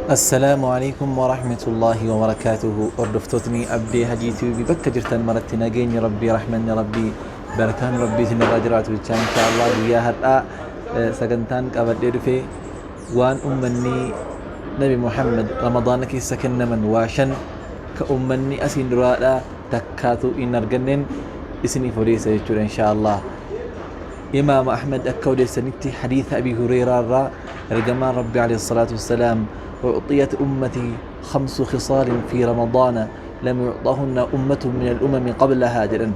Assalaamu alaikum warahmatullaahi wabarakaatuhu. Hordoftootni Abdee Hajii TV bakka jirtan maratti nageenyi Rabbii, rahmanni Rabbii, barakaan Rabbii isinirraa jiraatu jechaa, insha Allah guyyaa har'aa sagantaan qabadhee dhufe waan ummanni Nabi Muhammad Ramadaana keessa kennaman waa shan ka ummanni asiin duraadha takkaatu hin arganneen isiniif odeessa jechuudha, insha Allah. Imaam Ahmad akka odeessanitti, hadiisa Abi Hureeraa irraa, ergamaan Rabbi alayhi salaatu wassalaam, ucxiyat ummati khamsu khisaalin fi Ramadaana lam yucxahunna ummatun min al'umami qablahaa jedhan.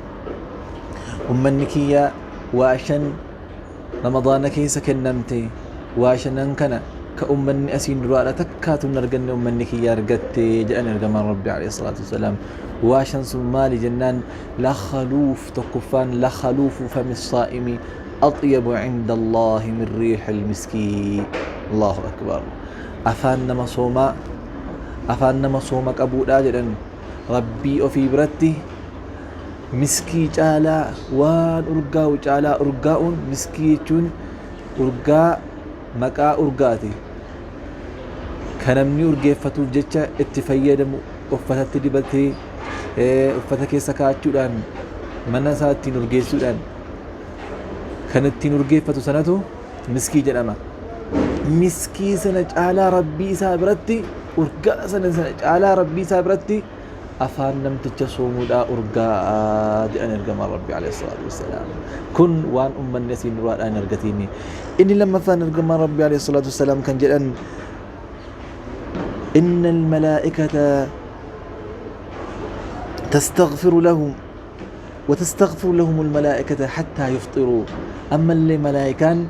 Ummanni kiyya waa shan Ramadaana keessa kennamte, waa shanan kana ka ummanni asiin duraadha takkaatu hin arganne ummanni kiyya argatte jedhan ergamaan Rabbi alayhi salaatu wassalaam. Waa shan sun maali jennaan, la khaluuf, tokkoffaan, la khaluufu fami saa'imi axyabu cinda Allaahi min riixil miskii. Allahu akbar! Afaan nama soomaa, afaan nama sooma qabuudha jedhan, Rabbii ofii biratti miskii caalaa, waan urgaa'u caalaa urgaa'uun. Miskii jechuun urgaa, maqaa urgaati ka namni urgeeffatuuf jecha itti fayyadamu, uffatatti dibatee, uffata keessa kaa'achuudhaan, mana isaa ittiin urgeessuudhaan kan ittiin urgeeffatu sanatu miskii jedhama. Miskii sana caalaa Rabbii isaa biratti, urgaa sana caalaa Rabbii isaa biratti afaan namticha soomuudhaa urgaa jedhan ergamaan Rabbii alayhi salaatu wassalaam. Kun waan ummanni asiin duraadhaa hin argatiini. Inni lammaffaan, ergamaan Rabbii alayhi salaatu wassalaam kan jedhan, inna almalaa'ikata تستغفر لهم وتستغفر لهم الملائكة حتى يفطروا. أما اللي ملائكان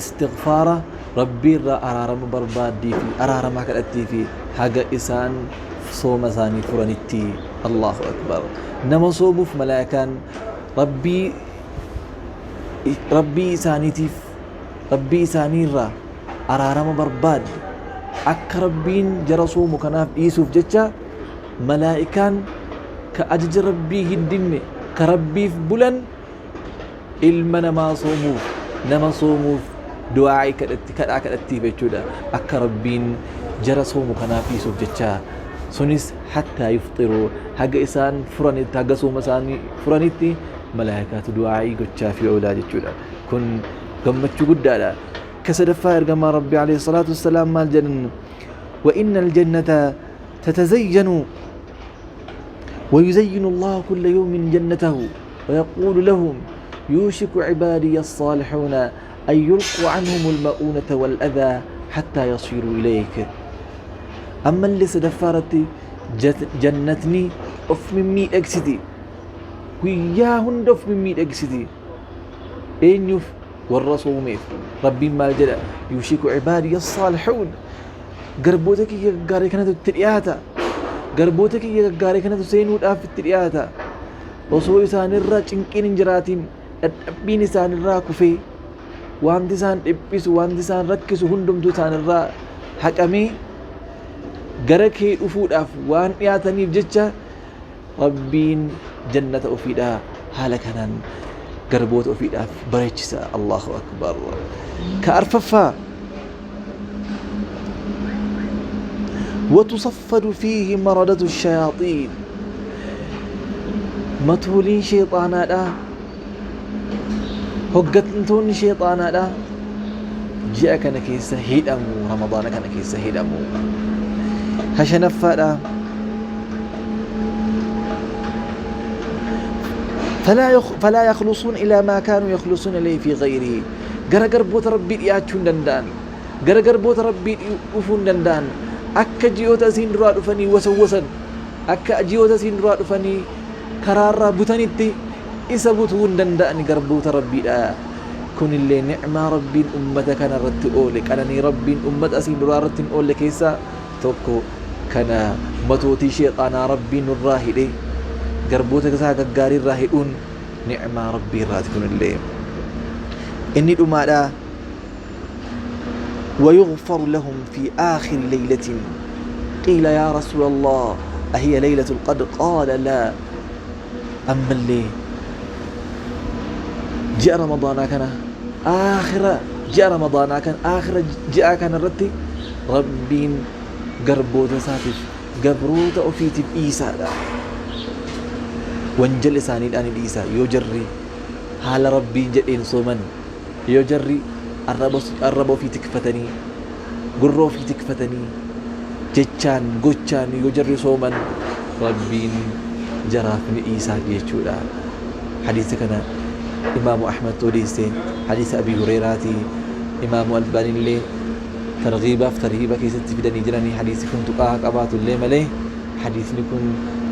استغفار ربي الرا أرارم بربادي في أرارم كالتي في حاجة إسان صوم ثاني فرنتي. الله أكبر! نما صومف ملائكان ربي ربي إسانيتيف ربي إساني الرا أرارم برباد akka Rabbiin jara soomu kanaaf dhiisuuf jecha. Malaa'ikaan ka ajaja Rabbii hin dinne, ka Rabbiif bulan, ilma namaa soomuuf, nama soomuuf du'aa'ii kadhatti, kadhaa kadhattiif jechuudha, akka Rabbiin jara soomu kanaaf dhiisuuf jecha. Sunis hattaa yufxiruu, haga isaan furanitti, haga sooma isaanii furanitti malaa'ikaatu du'aa'ii gochaa fi oolaa jechuudha. Kun gammachuu guddaadha. Ka sadaffaa, ergamaan Rabbii alayhi salaatu wassalaam maal jedhan? Wa inna aljannata تتزين ويزين الله كل يوم جنته ويقول لهم يوشك عبادي الصالحون أن يلقوا عنهم المؤونة والأذى حتى يصيروا إليك. أما اللي سدفارتي جنتني of mimmiidhagsiti, guyyaa hunda of mimmiidhagsiti. Eenyuuf? Warra soomeef. Rabbiin maal jedha? Yushiku cibaadiya saalixuun, garboota kiyya gaggaarii kanatu itti dhiyaata, garboota kiyya gaggaarii kanatu seenuudhaaf itti dhiyaata, osoo isaanirra cinqiin hin jiraatiin, dadhabbiin isaanirraa kufee, wanti isaan dhiphisu, wanti isaan rakkisu hundumtuu isaanirraa haqamee gara kee dhufuudhaaf waan dhiyaataniif jecha Rabbiin jannata ofiidhaa haala kanaan garboota ofiidhaaf bareechisa. Allahu akbar! Ka arfaffaa, وتصفد فيه مردة الشياطين, matooliin sheexaanaadha, hoggantoonni sheexaanaadha ji'a kana keessa hidhamu, Ramadaana kana keessa hidhamu. Ka shanaffaadha, فلا يخلصون إلى ما كانوا يخلصون إليه في غيره. Gara garboota Rabbii dhiyaachuu hin danda'an, gara garboota Rabbii dhufuu hin danda'an. Akka ji'oota isiin duraa dhufanii wasawwasan, akka ji'oota isiin duraa dhufanii karaarraa butanitti isa butuu hin danda'an garboota Rabbiidha. Kunillee ni'maa Rabbiin ummata kana irratti oole, qananii Rabbiin ummata asiin duraa irratti hin oolle keessaa tokko kana. Matootii sheexaanaa Rabbiin nurraa hidhe, garboota isaa gaggaarii irraa hidhuun ni'maa Rabbii irraati kunillee. Inni dhumaadha, ويغفر لهم في آخر ليلة. قيل يا رسول الله أهي ليلة القدر؟ قال لا. أما اللي ji'a Ramadaanaa kana, aakhira ji'a Ramadaanaa kan aakhira ji'a kana irratti Rabbiin Garboota isaatiif, gabroota ofiitiif dhiisaadha. Wanjala isaaniidhaa ni dhiisa yoo jarri haala Rabbiin jedheen sooman, yoo jarri arraba ofii tikfatanii, gurra ofii tikfatanii, jechaan gochaan yoo jarri sooman, Rabbiin jaraaf ni dhiisaaf jechuudha. Hadiisa kana Imaamu Ahmadtu odeesse, hadiisa Abii Hureeyraati. Imaamu Albaaniillee targhiibaaf tarhiiba keessatti fidanii jiranii. Hadiisi kun tuqaa haa qabaatu illee malee, hadiisni kun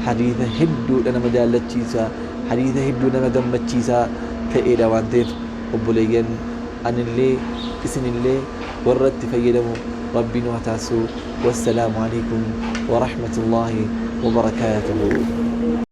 hadiisa hedduudha nama jaallachiisa, hadiisa hedduu nama gammachiisaa ta'eedha. Waan ta'eef obboleeyyan, anillee isinillee warra itti fayyadamu Rabbii nu haa taasisu. Wassalaamu alaikum warahmatullaahi wabarakaatuhu.